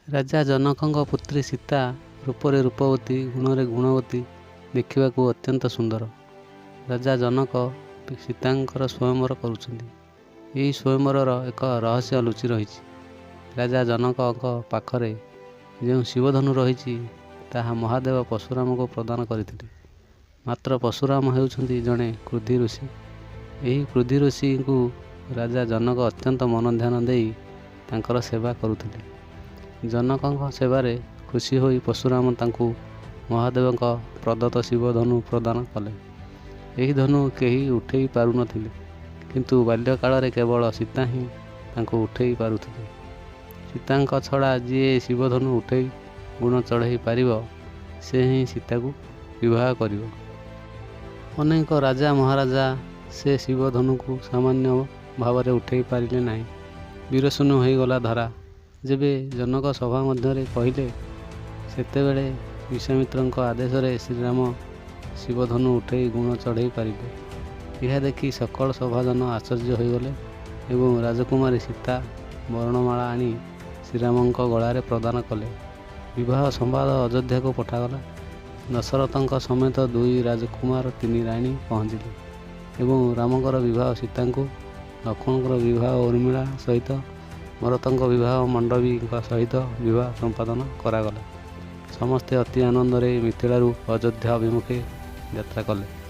ରାଜା ଜନକଙ୍କ ପୁତ୍ରୀ ସୀତା ରୂପରେ ରୂପବତୀ, ଗୁଣରେ ଗୁଣବତୀ, ଦେଖିବାକୁ ଅତ୍ୟନ୍ତ ସୁନ୍ଦର। ରାଜା ଜନକ ସୀତାଙ୍କର ସ୍ୱୟଂବର କରୁଛନ୍ତି। ଏହି ସ୍ୱୟଂବରର ଏକ ରହସ୍ୟ ଲୁଚି ରହିଛି। ରାଜା ଜନକଙ୍କ ପାଖରେ ଯେଉଁ ଶିବଧନୁ ରହିଛି, ତାହା ମହାଦେବ ପରଶୁରାମଙ୍କୁ ପ୍ରଦାନ କରିଥିଲେ। ମାତ୍ର ପରଶୁରାମ ହେଉଛନ୍ତି ଜଣେ କ୍ରୋଧୀ ଋଷି। ଏହି କ୍ରୋଧୀ ଋଷିଙ୍କୁ ରାଜା ଜନକ ଅତ୍ୟନ୍ତ ମନ ଧ୍ୟାନ ଦେଇ ତାଙ୍କର ସେବା କରୁଥିଲେ। ଜନକଙ୍କ ସେବାରେ ଖୁସି ହୋଇ ପରଶୁରାମ ତାଙ୍କୁ ମହାଦେବଙ୍କ ପ୍ରଦତ୍ତ ଶିବଧନୁ ପ୍ରଦାନ କଲେ। ଏହି ଧନୁ କେହି ଉଠେଇ ପାରୁନଥିଲେ, କିନ୍ତୁ ବାଲ୍ୟକାଳରେ କେବଳ ସୀତା ହିଁ ତାଙ୍କୁ ଉଠେଇ ପାରୁଥିଲେ। ସୀତାଙ୍କ ଛଡ଼ା ଯିଏ ଶିବଧନୁ ଉଠେଇ ଗୁଣ ଚଢ଼େଇ ପାରିବ, ସେ ହିଁ ସୀତାକୁ ବିବାହ କରିବ। ଅନେକ ରାଜା ମହାରାଜା ସେ ଶିବଧନୁକୁ ସାମାନ୍ୟ ଭାବରେ ଉଠେଇ ପାରିଲେ ନାହିଁ। ବୀରଶୂନ୍ୟ ହୋଇଗଲା ଧରା। ଯେବେ ଜନକ ସଭା ମଧ୍ୟରେ କହିଲେ, ସେତେବେଳେ ବିଶ୍ୱାମିତ୍ରଙ୍କ ଆଦେଶରେ ଶ୍ରୀରାମ ଶିବଧନୁ ଉଠେଇ ଗୁଣ ଚଢ଼େଇ ପାରିଲେ। ଏହା ଦେଖି ସକଳ ସଭାଜନ ଆଶ୍ଚର୍ଯ୍ୟ ହୋଇଗଲେ ଏବଂ ରାଜକୁମାରୀ ସୀତା ବରଣମାଳା ଆଣି ଶ୍ରୀରାମଙ୍କ ଗଳାରେ ପ୍ରଦାନ କଲେ। ବିବାହ ସମ୍ବାଦ ଅଯୋଧ୍ୟାକୁ ପଠାଗଲା। ଦଶରଥଙ୍କ ସମେତ ଦୁଇ ରାଜକୁମାର, ତିନି ରାଣୀ ପହଞ୍ଚିଲେ ଏବଂ ରାମଙ୍କର ବିବାହ ସୀତାଙ୍କୁ, ଲକ୍ଷ୍ମଣଙ୍କର ବିବାହ ଉର୍ମିଳା ସହିତ, ଭରତଙ୍କ ବିବାହ ମାଣ୍ଡବୀଙ୍କ ସହିତ ବିବାହ ସମ୍ପାଦନ କରାଗଲା। ସମସ୍ତେ ଅତି ଆନନ୍ଦରେ ମିଥିଳାରୁ ଅଯୋଧ୍ୟା ଅଭିମୁଖେ ଯାତ୍ରା କଲେ।